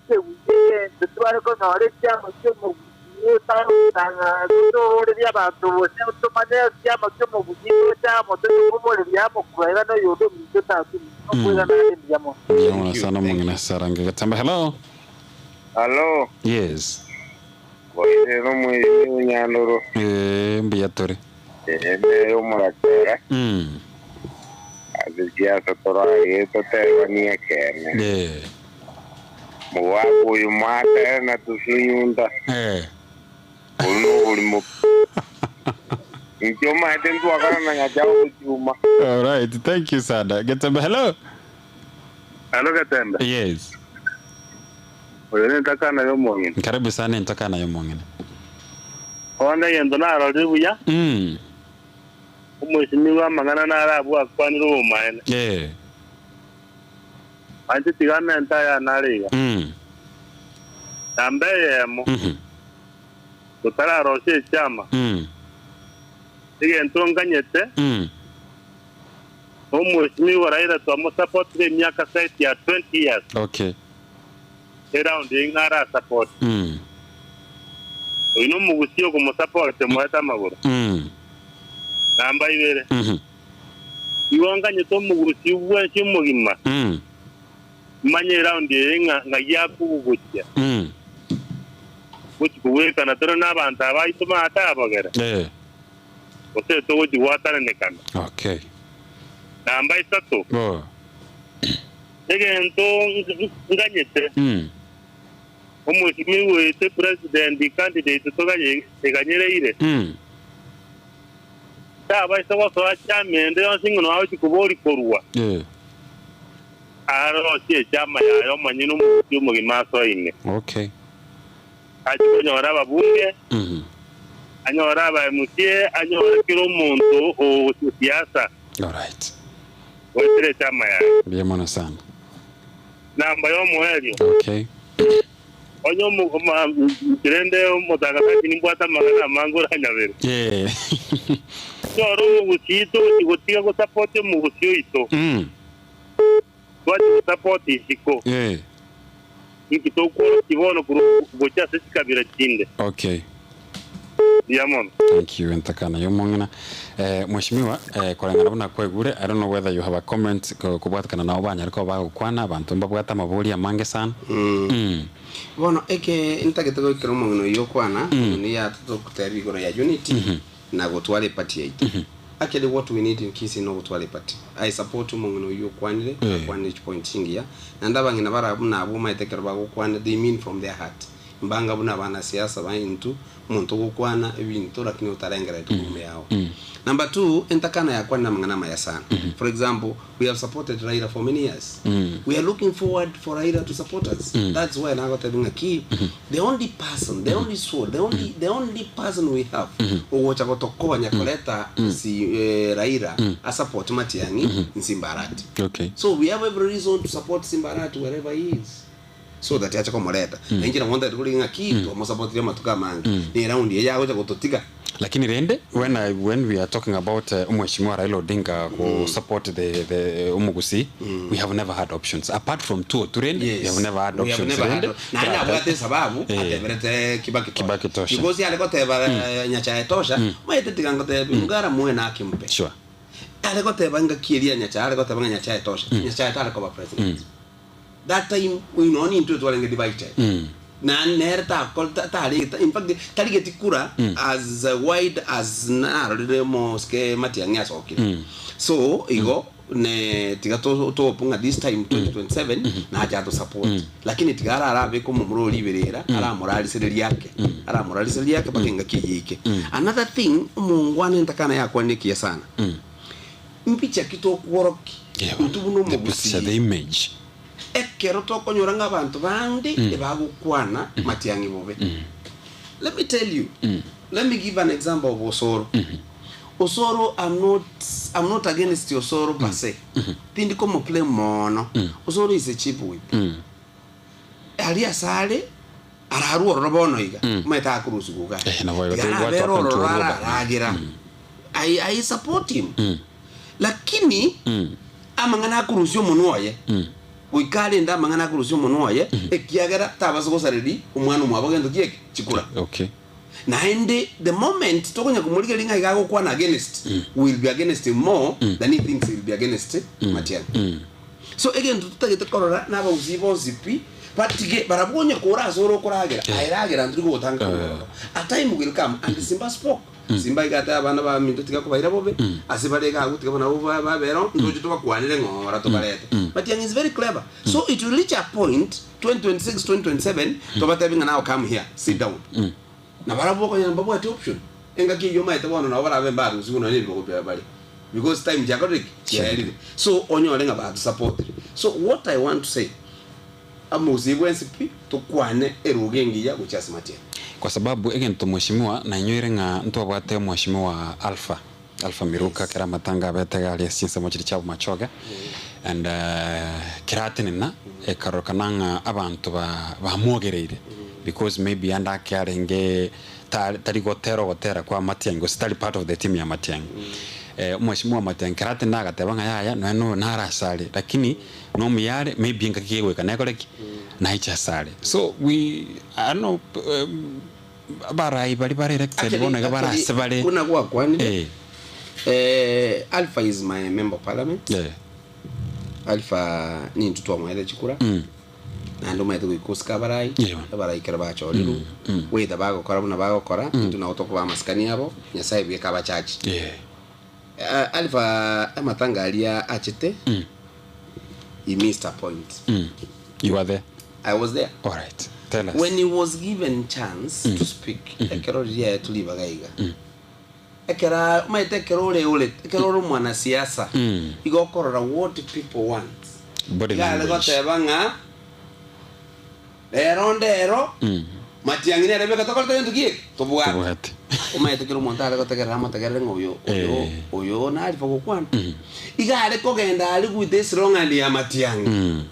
Egento tware konyora ekiama ki'omogusii otare gotang'ana toborerie abanto gose tomanye ekiama ki'omogusii toche amo toche koboreria amo korwa iga noyonde ominto tata ominto nokoigana ande mbuya mono. Mbuya Thank mono you, sana thank omong'ina you. Sarange Getembe. Hello. Hallo, Yes. boigo omwezi Nyandoro. Eeh mbuya tore. Ere omorakera Mm. ase siasa toragere totebanie ekeene. Eh. Mogaka oyo mwatere na tosunyunta, Eh. obo noborimo. Inche omanyete ntwakana na Nyasae ogochuma. All right, thank you sana. Getembe, hello. Alo Getembe, Yes. oyo nentakana y'omong'ina. Karibu sana entakana y'omong'ina. Bono egento narorire buya, Mm. omwesimigwa amang'ana narabwo akwanire obomaene. Eh. Anche tiga amenta aya nare iga. Mm. Namba eyemo, Mhm. totararosia echiama, Mm. egento nganyete, Mm. omwesimigwa Raila twamosapotire emiaka saiti ya 20 years, Okay. eround eye ng'a arasupport. Mm. Oyo nomogusia okomosupport moete amagoro. Mm. Namba ibere, Mhm. igo nganyete omogusia bwensi omogima, Mm. manye eround eye ng'a ng'ai akogogochia. Mm. Gochi kobwekana tore na abanto abaito maate abogere. Eh. Gose togochi gwatananekana. Okay. Namba isato, Oh. egento nganyete, Mm. omwesimigwa oete president candidate toganye eganyereire. Mm. Tabaisa gosoa chama ende yonsi ng'a noagochi kobori korwa. Eh. Arosie echama yaye omonyene omogusia omogima asoine. Okay. Achi konyora ababunge, Mhm. anyore aba MCA, anyore kera omonto o siasa. All right. Goetera echama yaye. Mbuya mono sana. Namba y'omoerio. Okay. Onye kirende omotangazaji nimbwate amang'ana amange oranyabere. Yeah. Nyore omogusi oito gotiga gosapoti omogusi oito. Mm. Twachi gosapoti isiko. Yeah. Inki tokworokia bono korwa gochia ase chikabira chinde. Okay. Mbuya mono. Thank you entakana y'omong'ina. Eh, mheshimiwa eh, koreng'ana buna kwaigure I don't know whether you have a comment kobwatekana nabo banyare koba bagokwana abanto mbabwate amabori amange sana. Mm. Bono eke ntagete goikera omong'ina oyio okwana, omong'ina oyio atotogotebia igoro ya unity na gotwara eparty yaito. Actually what we need in Kisii nogotwara eparty. I support omong'ina oyio okwanire, akwanire chipoint chingiya, naende abang'ina bara buna abwo omanyete ekero bagokwana they mean from their heart. Mbanga buna abanasiasa ba intwe, omonto ogokwana ebinto lakini otarengerereti korwa yao. Number two, entakana yakwanire amang'ana amaya sana. For example, we have supported Raila for many years. We are looking forward for Raila to support us. That's why nagotebia ng'a ki, the only person, the only soul, the only, the only person we have ogocha gotokonya koreta si, eh, Raila asupport Matiang'i Simba Arati. Okay. So we have every reason to support Simba Arati wherever he is. So that ache komoreta. Na inche nabo ntagete korigia ng'a ki twamosupportire amatuko amange. Ne eround eye yagocha gototiga. Lakini rende when I, when we are talking about uh, Mheshimiwa Raila Odinga ku support the Omugusi we have never had options apart from two or three Yes. we have never had We have options never had rende op- Naende abwate esababu Eh. ateberete Kibaki Tosha. Kibaki Tosha. Because are goteba eh, Nyachae Tosha, maete tiga ngotebe ngara muwe nakimpe. Sure. Are goteba ngaki eria Nyachae, are goteba ng'a Nyachae Tosha. Nyachae tare koba president. That time we no ni intwe twarenge divided. Na nere ta tari in fact tarigeti kura as wide as narorire mosque Matiang'i asokire. So igo ne tiga to to ng'a this time 2027 nacha to support. Lakini tiga ararabe komomurori iberera aramorarisereria ake. Aramorarisereria ake mpaka engaki eyike. Another thing omongwana entakana yakwanekia sana. Mpicha ki tokworoki Yeah, intwe buna the picture, the omogusii image. ekero tokonyora ng'a abanto bande ebagokwana Matiang'i bobe. Let me tell you, let me give an example of Osoro. Osoro, I'm not, I'm not against Osoro per se. Tindi komoplay mono. Osoro is a cheap whip. Aria asare ararwa ororo bono iga. Omanyete akorusigwa iga. Eh, nabo igo, Iga what arabere happened to ororo Oruba? araragira. I support him. Lakini amang'ana akorusia omonwa oye. Goika arende amang'ana akorusia omonwa oye, ekiagera tabasa gosareria omwana omwabo gento ki eke? Chikura. Okay. Naende the moment tokonya komorigereria ng'a iga agokwana against, we will be against him more than he thinks he will be against Matiang'i. So egento totagete korora na abagusii bonsi pi, batige barabwo onye kore ase ore okoragera, aye ragera ntiri gogotanga korwa ororo. A time will come and Simba spoke. Simba iga atebe abana baminto tiga kobaira bobe, ase bare iga agwo tiga nabwo babere oo, ntoche tobakwanere ng'ora tobarete. Matiang'i is very clever. So it will reach a point 2026, 2027 tobatebi ng'a now come here, sit down. Na barabwo okonyora mbabwati option. Engaki eyio omanyete bono nabo barabe mbarusigwe nonya nebibago biaye bare because time chiakorire ki? Chiaerire. So onyore ng'a batusapotire. So what I want to say, Omogusii bwensi pi tokwane eruga engiya gochia ase matiang'i. Kwa sababu egento mweshimiwa nainyoire ng'a ntwabwate omweshimiwa Alpha, Alpha Miruka kera amatanga abete iga aria ase chinsemo chiria chia Bomachoge and kera atenena ekarorokana ng'a abanto ba bamwogereire because maybe ande ake arenge tari tari gotera ogotera kwa Matiang'i gose tari part of the team ya Matiang'i. Omweshimiwa Matiang'i kera atenena agateba ng'a yaya nonya noyo nare asare lakini Nomuya are, maybe engaki kegoika nekore ki? Naiche asare. So we, I don't know, abarai baria bare elected bono iga bare ase bare. Buna gwakwanire, Eh. eh, Alpha is my member of parliament. Eh. Alpha nintwe twamoete chikura naende omanyete goika osike abarai, Yeah. abarai ekero bachorirwe, whether bagokora buna bagokora, intwe nabo tokobaa amasikani abo, Nyasaye bweka abachache. Yeah. Alpha amatanga aria achete he missed a point. You were there? I was there. Alright. Tell us. When he was given chance to speak ekero riria aetwe ribaga iga ekero omanyete ekero ore ore ekero ore omwanasiasa igo okorora what people want. Body Iga are language. goteba ng'a Rero ndero, Matiang'i nere bweka tokorete gento ki eke? Tobwate. Tobwate. Omanyete kera omonto are gotegerera amotegerere ng'a oyo oyo Eh. oyo narifa gokwana. Iga are kogenda are goita eslong'ani ya Matiang'i.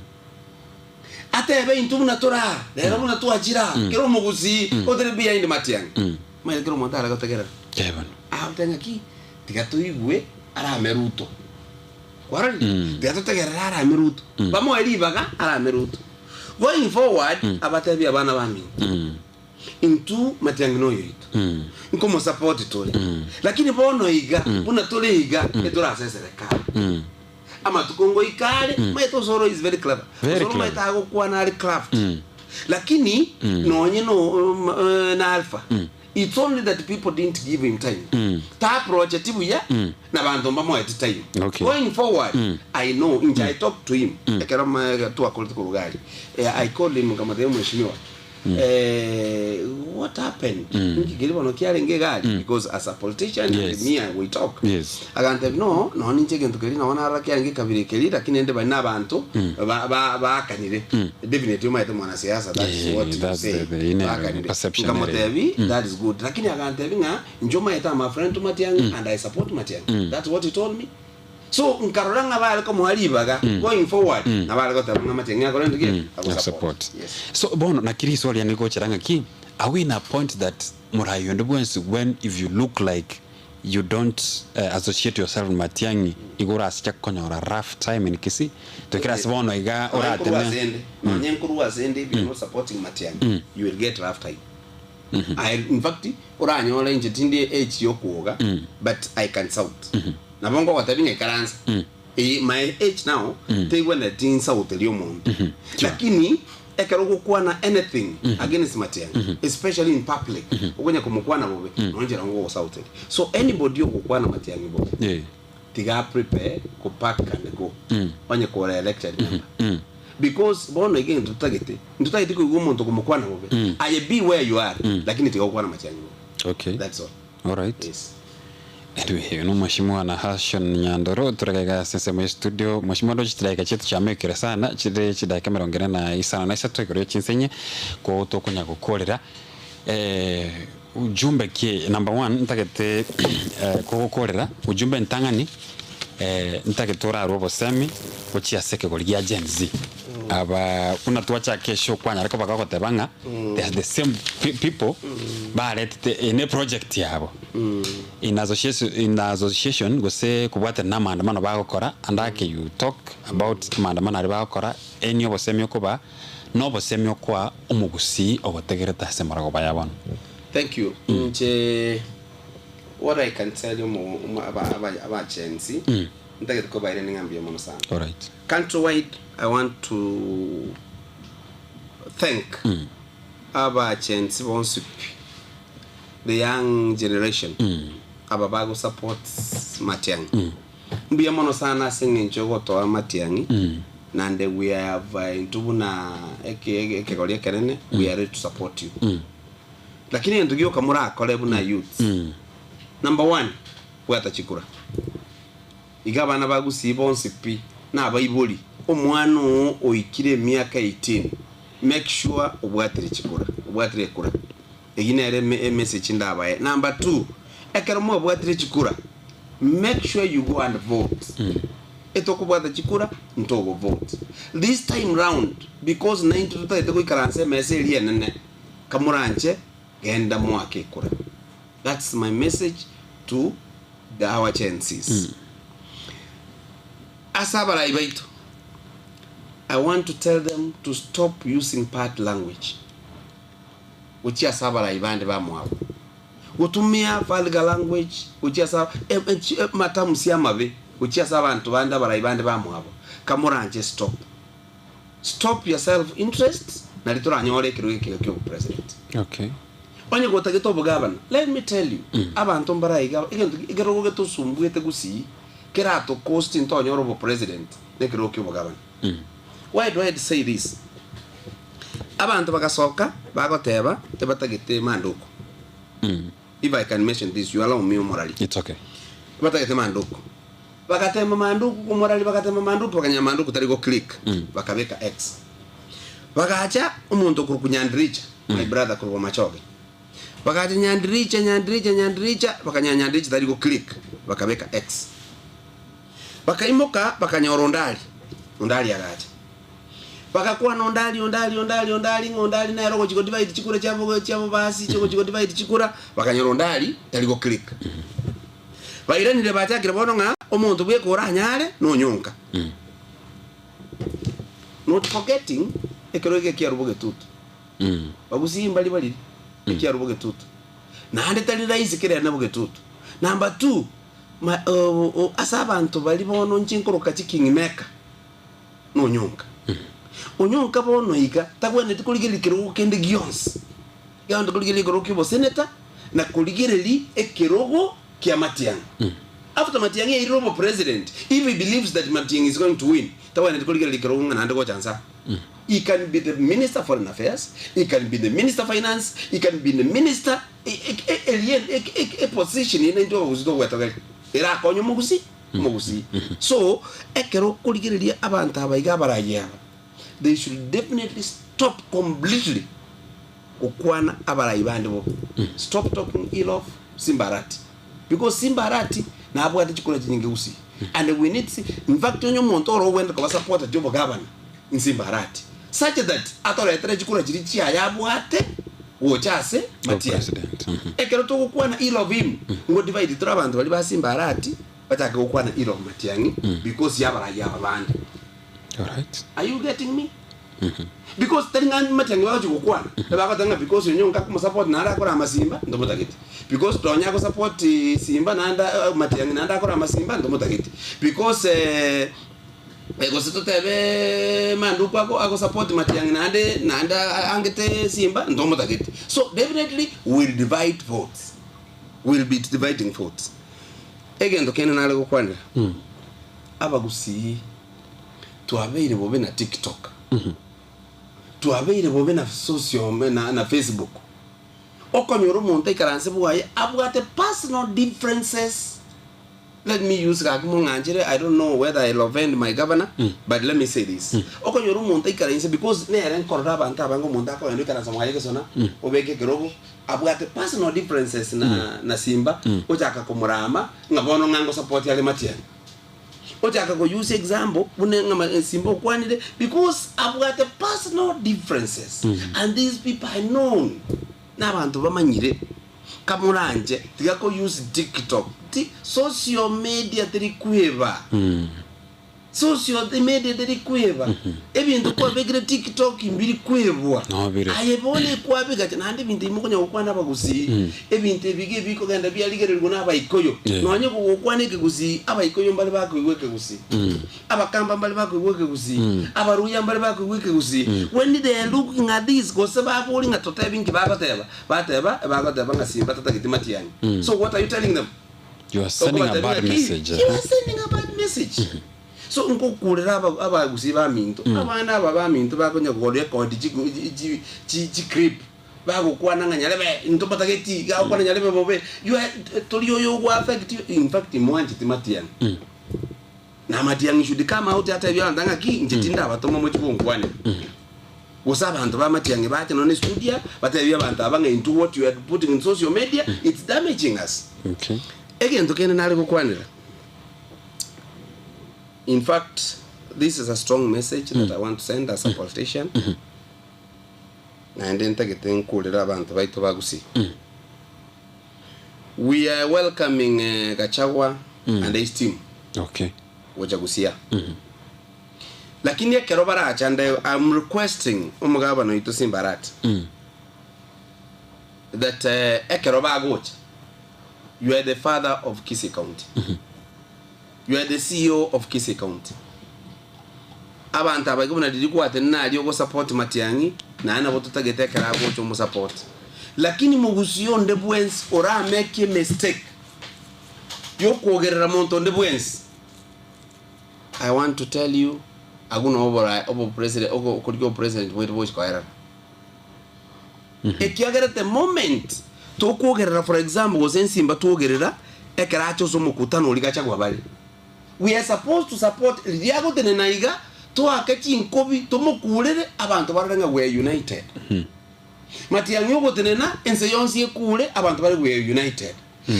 Atebe intwe buna tore aa, rero buna twachire aa, kera omogusii otari behind Matiang'i. Omanyete kera omonto are gotegerera. Eh bono. Agoteba ng'aki, tiga toigwe arame Ruto. Kwarorire? Tiga totegerere arame Ruto. Bamoe ribaga arame Ruto. Going forward, abatebie abana baminto, intwe Matiang'i noyo oito, nkomosupport tore, lakini bono iga, buna tore iga, etorase eserekari. Amatuko ngoika are, omanyete Osoro is very clever. Very Osoro omanyete clever. agokwana are craft. Lakini, nonye no na Alpha, it's only that people didn't give him time. Ta approacheti buya, na banto mbamoeti time. Okay. Going forward, I know, inche I talked to him, ekero ma twakorete korwa gari, eh, I called him nkamotebia mheshimiwa, eh, what happened? Nki keria bono kiarenge egari? Because as a politician Yes. and me and we talk. Yes. Agantebia no, nonya ninche egento keria nabo narora kiarenge ekabira keria, lakini ende baria na abanto ba- ba- baakanire. Definitely omanyete mwanasiasa, that is Yeah, what you that's say. the inner Baakanire. perception Nkamotebi, that is good. Lakini agantebi ng'a Inche omanyete am a friend to Matiang'i and I support Matiang'i. That's what he told me. So nkarora ng'a bare komoa ribaga going forward nabo are goteba ng'a Matiang'i akore gento ki? Ago support. Yes. So bono naki riswali riane rigochera ng'aki, are we in a point that morai onde bwensi when if you look like you don't associate yourself with Matiang'i igo orasiche konyora rough time in Kisii? Toikere ase bono iga Nonye nkorwa orateme ase ende, nonye nkorwa ase ende if you're not supporting Matiang'i, you will get rough time. I, in fact, oranyore inche tindi age yokwoga, but I can shout. Nabo ngogotebia ng'a ikaransa. Eh, my age now, teigwenereti nsauterie omonto. Lakini, ekero ogokwana anything against Matiang'i, especially in public, okonya komokwana bobe, nonya inche nabo ngogosauteria. So anybody ogokwana Matiang'i bobe, Yeah. tiga aprepare ko pack and go, onye kore elected member. Because bono iga egento totagete, ntotagete koigwa omonto okomokwana bobe. Aye be where you are, lakini tiga gokwana matiang'i bobe. Okay. That's all. Alright. Yes. Anyway, oyo nomweshimiwa Nahashon Nyandoro torega iga ase ensemo ya studio. Mweshimiwa ndoche chidakika chiaito chiamekire sana, chire chidakika emerongo ene na isano na isato igoro ya chinsa inye, ko tokonya gokorera. Eh, ujumbe ki number one ntagete eh, kogokorera ujumbe ntang'ani eh, ntagete orarwe obosemi gochia ase ekegori gia Gen Z aba buna twachaka eshow kwanyara koba gogoteba ng'a they are the same people baretete eye ne project yabo in association, in association gose kobwatana na amaandamano bagokora and ake you talk about amaandamano aria bagokora eni obosemi okobaa Nobosemi okoa omogusii ogotegerete ase amarogoba ya bono. Thank you. Inche what I can tell you omo omo aba aba aba Gen Z ntagete kobairania ng'a mbuya mono sana. Alright. Countrywide I want to thank aba Gen Z bonsi pi. the young generation aba bago support Matiang'i mbuya mono sana ase eng'encho yogotoa Matiang'i naende we have intwe buna eke ekegori ekenene we are ready to support you lakini egento gioka morakore buna youths number one bwata chikura. Iga abana ba Gusii bonsi pi na abaibori, omwana oo oikire emiaka 18 make sure obwatire chikura, obwatire ekura. Eyio nere eme emessage ndabae. Number two, ekero mwabwatire chikura, make sure you go and vote. Etokobwata chikura, ntogo vote. This time round, because naintwe totagete goikaransa emesa eria enene, kamoranche genda moake ekura. That's my message to the our Gen Zs. Ase abarai baito, I want to tell them to stop using bad language gochia ase abarai bande bamwabo. Gotumia vulgar language gochia ase matamusi amabe gochia ase abanto bande abarai bande bamwabo. Kamoranche stop. Stop your self interest nari toranyore ekerogo ekiya kia obopresident. Okay. Onye gotagete obogabana, let me tell you, abanto mbare aiga egento ekerogo getosumbuete gusii kerato cost ntonyore obopresident na ekerogo kia obogabana. Why do I say this? Abanto bagasoka bagoteba ebatagete manduku. If I can mention this, you allow me omorari. It's okay. Batagete manduku. Bagatema manduku komorari bagatema manduku bakanyora manduku tari go click bakabeka X. Bagacha omonto okorokwa Nyandiricha my brother korwa Bomachoge. Bagacha Nyandiricha Nyandiricha Nyandiricha bakanyora Nyandiricha tari go click bakabeka X. Bakaimoka bakanyora Ondari, Ondari agacha. Bagakwana Ondari Ondari Ondari Ondari ng'a Ondari nere ogochi go divide chikura chiabo chiabo basi chigochi go divide chikura bakanyora Ondari tari go click. Bairanire bachakire bono ng'a omonto bweka oranyare nonyonka. Not forgetting ekero eke ekiarwa bogetutu. Bagusii mbari bariri ekiarwa bogetutu. Naende tari rahisi kerene bogetutu. Number two, ma ase abanto baria bono inche nkoroka chi king maker nonyonka. Onyonka bono iga tagwenereti korigereria kerogo kende gionsi. Egento korigereria ekerogo kia oboseneta na korigereria ekerogo kia Matiang'i. After Matiang'i airire obopresident, if he believes that Matiang'i is going to win, tagwenereti korigereria ekerogo ng'a naende gocha nsa. He can be the minister of foreign affairs, he can be the minister finance, he can be the minister eria eposition eye naintwe abagusii togwetogeria erakonye omogusii omogusii. So, ekero okorigereria abanto aba iga abarayia aba, they should definitely stop completely gokwana abarai bande bobe. Stop talking ill of Simba Arati because Simba Arati nabwate chikura chinyinge gusii and we need in fact onye omonto ore ogwenda koba supporter chia obogavana in Simba Arati such that atoretere chikura chiria chiaye abwate gocha ase Matiang'i. President. Ekero togokwana ill of him ngo divide tore abanto baria ba Simba Arati bachake gokwana ill of Matiang'i because ya abarai aba bande. Alright. Are you getting me? Because tari ng'a matiang'i bagochia gokwana, ebagoteba ng'a because onye onka akomosupport naende akore amasimba, ntomotageti. Because nonya agosupport simba naende matiang'i naende akore amasimba, ntomotageti. Because gose totebe manduku ako agosupport matiang'i naende naende angete simba, ntomotageti. So definitely we'll divide votes, we'll be dividing votes. Egento kende nare gokwanera, abagusii. Twabeire bobe na TikTok, twabeire bobe na social na, na Facebook. Okonyora omonto aikaranse bwaye abwate personal differences. Let me use gaki mong'anchere, I don't know whether I'll offend my governor, but let me say this. Okonyora omonto aikaranse because nere nkorora abanto abange omonto akogenda oikaransa mwaye gesona, obeke ekerogo, abwate personal differences na, na Simba, ochaka komorama ng'a bono ng'a ngosupport are Matiang'i. Ochaka ko use example buna ng'a Simba okwanire because abwate personal differences and these people are known na abanto bamanyire kamoranche tiga ko use tiktok ti social media teri kweba. Social media teri kweba, ebinto kwabekire tiktok mbiri kwebwa. No bire. Aye bono ekwabigacha naende ebinto ebi mokonya gokwana abagusii, ebinto ebi iga ebikogenda biarigererigwa na abaikoyo. Yeah. Nonye gogokwana ekegusii, abaikoyo mbare bakoigwa ekegusii, abakamba mbare bakoigwa ekegusii, abaruya mbare bakoigwa ekegusii. When they are looking at this, gose babori ng'a totebi nki bagoteba, bateba, bagoteba ng'a simba tatageti matiang'i. So what are you telling them? You are sending a Okobatebia bad ng'a ki? message. You are sending a bad message. So nkokurera aba- abagusii baminto, abana aba baminto bakonya korekodi chigo- chi- chi- chi- chiclip, bagokwana ng'a nyarebe intwe mbatageti, iga agokwana nyarebe bobe, you are tori oyo ogo affect in fact mwancheti matiang'i. Na matiang'i should come out atebie abanto ng'a ki, inche tindabatoma mochie gonkwanera. Gose abanto ba matiang'i bache nonya ne studio batebie abanto aba ng'a intwe what you are putting in social media it's damaging us. Okay. Egento kende nare gokwanera, in fact this is a strong message that I want to send as a politician, naende ntagete nkurere abanto baito ba Gusii. We are welcoming eh, Gachagua and his team Okay. gocha Gusii. Lakini ekero baracha nde I'm requesting omogabana oito Simba Arati that eh, ekero bagocha you are the father of Kisii County. You are the CEO of Kisii County. Abanto aba igo buna riria gwatenena aria ogosupport Matiang'i, naye nabo totagete ekero agocha omosupport. Lakini mogusii onde bwensi orameke emistake yokwogerera monto onde bwensi, I want to tell you, agwo noo obora obopresident ogo okorigia obopresident bwaito bogochi koerera. Ekiagera the moment tokwogerera for example gose ensimba twogerera ekero ache ase omokutano oria Gachagua bare, we are supposed to support riria agotenena iga toake chinkobi tomokurere abanto barore ng'a we are united. Matiang'i ogotenena ense yonsi ekure abanto bare we are united.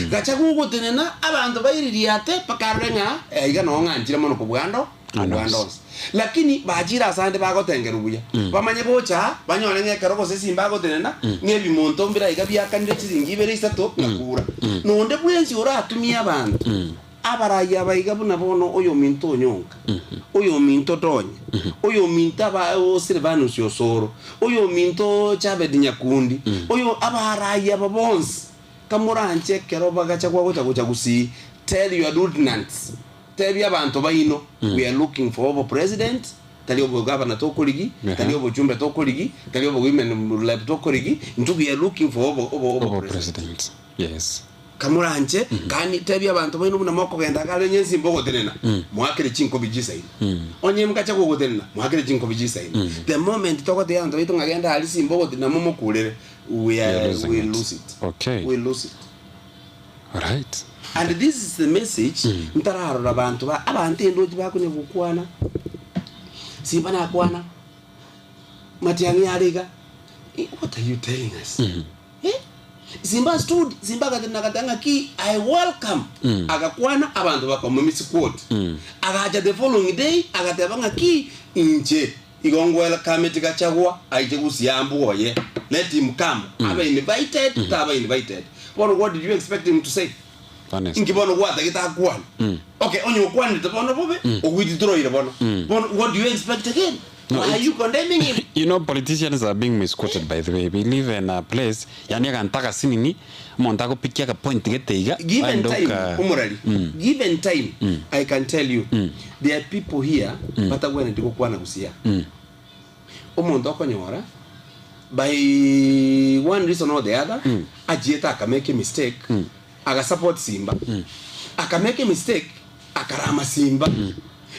Gachagua ogotenena abanto baiririate mpaka arore ng'a aiga noo ng'anchire mono kobua ando kobua ande onsi. Lakini bachire ase ande bagotengerwa buya, bamanye gocha aa, banyore ng'a ekero gose esimba agotenena, ng'a ebimonto mbire aiga biakanire chisiringi ibere isato ng'a kura. Nonde bwensi oratumie abanto, abarai aba iga buna bono oyominto Onyonka, oyominto Donya, oyominto aba o Silvanus Osoro, oyominto Chabed Nyakundi, oyo abarai aba bonsi, Kamoranche ekero bagacha gwagocha gocha gusii, tell your lieutenants, tebia abanto baino, we are looking for obo president, tari obo governor tokorigi, tari obochumbe tokorigi, tari obo women rep tokorigi, intwe we are looking for obo obo obo Obo president. president. Yes. Kamoranche, kani tebia abanto baino buna mokogenda iga aria onye ensimba ogotenena, moakere chinkobi chisaino. Onye mogacha gogotenena, moakere chinkobi chisaino. The moment togotebia abanto baito ng'a genda aria simba ogotenena momokurere, we We are are, losing we it. lose it. Okay. We lose it. Alright. And this is the message ntararora banto ba abanto endochi bakonya gokwana simba nakwana matiang'i are iga Eh, what are you telling us eh? Simba stood simba agatenena agateba ng'aki I welcome agakwana abanto bakamomisi quote agacha the following day agateba ng'aki inche Igo ngwelcome Gachagua aiche gusii mbuga oye let him come abe invited taba invited bono what did you expect him to say Honestly. inki bono gwatagete akwane okay onye okwanete bono bobe ogwititoroire bono bono what do you expect again No, why are it's- you condemning him You know, politicians are being misquoted by the way. We live in a place, yani agantaka sinini, omonto agopikia aga point gete iga, given aende time oka- omorari given time i can tell you there are people here batagwenereti gokwana gusii omonto okonyora by one reason or the other achiete akamake a mistake agasupport simba akamake a mistake akarama simba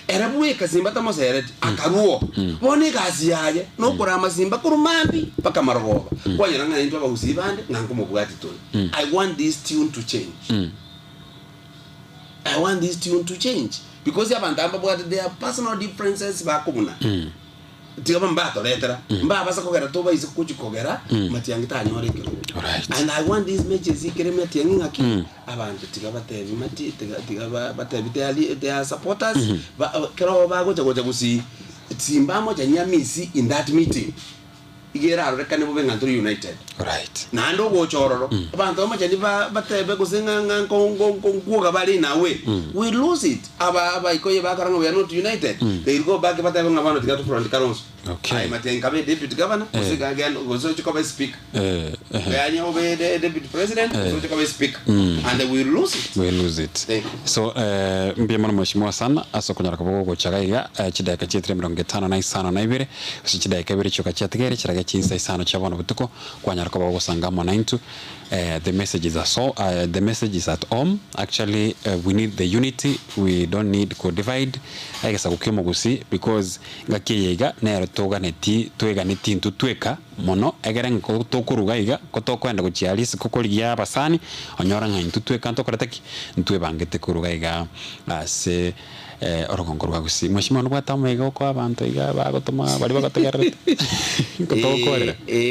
ere bweka simba tamosereti akaruo bono egasi yaye nokorama simba korwa mambi mpaka marogoba kwanyora ng'a intwe abagusii bande ng'a nkomobwati tore i want this tune to change I want this tune to change because abanto aba mbabwate their personal differences bakobuna tiga bambatoretera mbabasa kogera tobaise gochi kogera matiang'i tanyore ekerogo Alright. and I want these matches ikere matiang'i ng'aki abanto tiga batebi mati tiga tiga ba- batebi their, li- their supporters ba, kero bagocha gocha gusii simba mocha nyamisi in that meeting. Iga erarorekane bobe ng'a ntori united. Right. Naende ogocha ororo, abanto b'amachani ba batebe gose ng'a ng'a nko nko nko nkwoga bare in a way, we lose it. Aba abaikoyo bakora ng'a we are not united, they will go back batebe ng'a bono tiga tofront Kalonzo. Okay. Aye Matiang'i kabe deputy governor, gose Eh. ga genda gose oche koba speaker. Eh, ehe. Yaani obe de deputy president, gose oche koba speaker. And we lose it. We lose it. Thank you. So eh, mbuya mono mheshimiwa sana ase okonyara koba gogocha iga iga eh, chidakika chietire emerongo etano na isano na ibere gose chidakika ibere chioka chiatigaire chirage chinsa isano chia bono botuko kwanyara koba gogosanga amo naintwe eh, the message is aso, uh, the message is at home actually uh, we need the unity we don't need ko divide egesaku kia omogusii because ngaki eye iga nero toganeti tweganeti intwe tweka Mono, egere nko tokoruga iga, ko tokoenda gochia aria isiko korigia abasani, onyore ng'a intwe tweka ntokorete ki? Ntwebangete koruga iga ase orogongo rwa Gusii. Mweshimiwa nobwate amaiga okoa abanto iga bagotoma baria bagotegererete? Nko togokorera.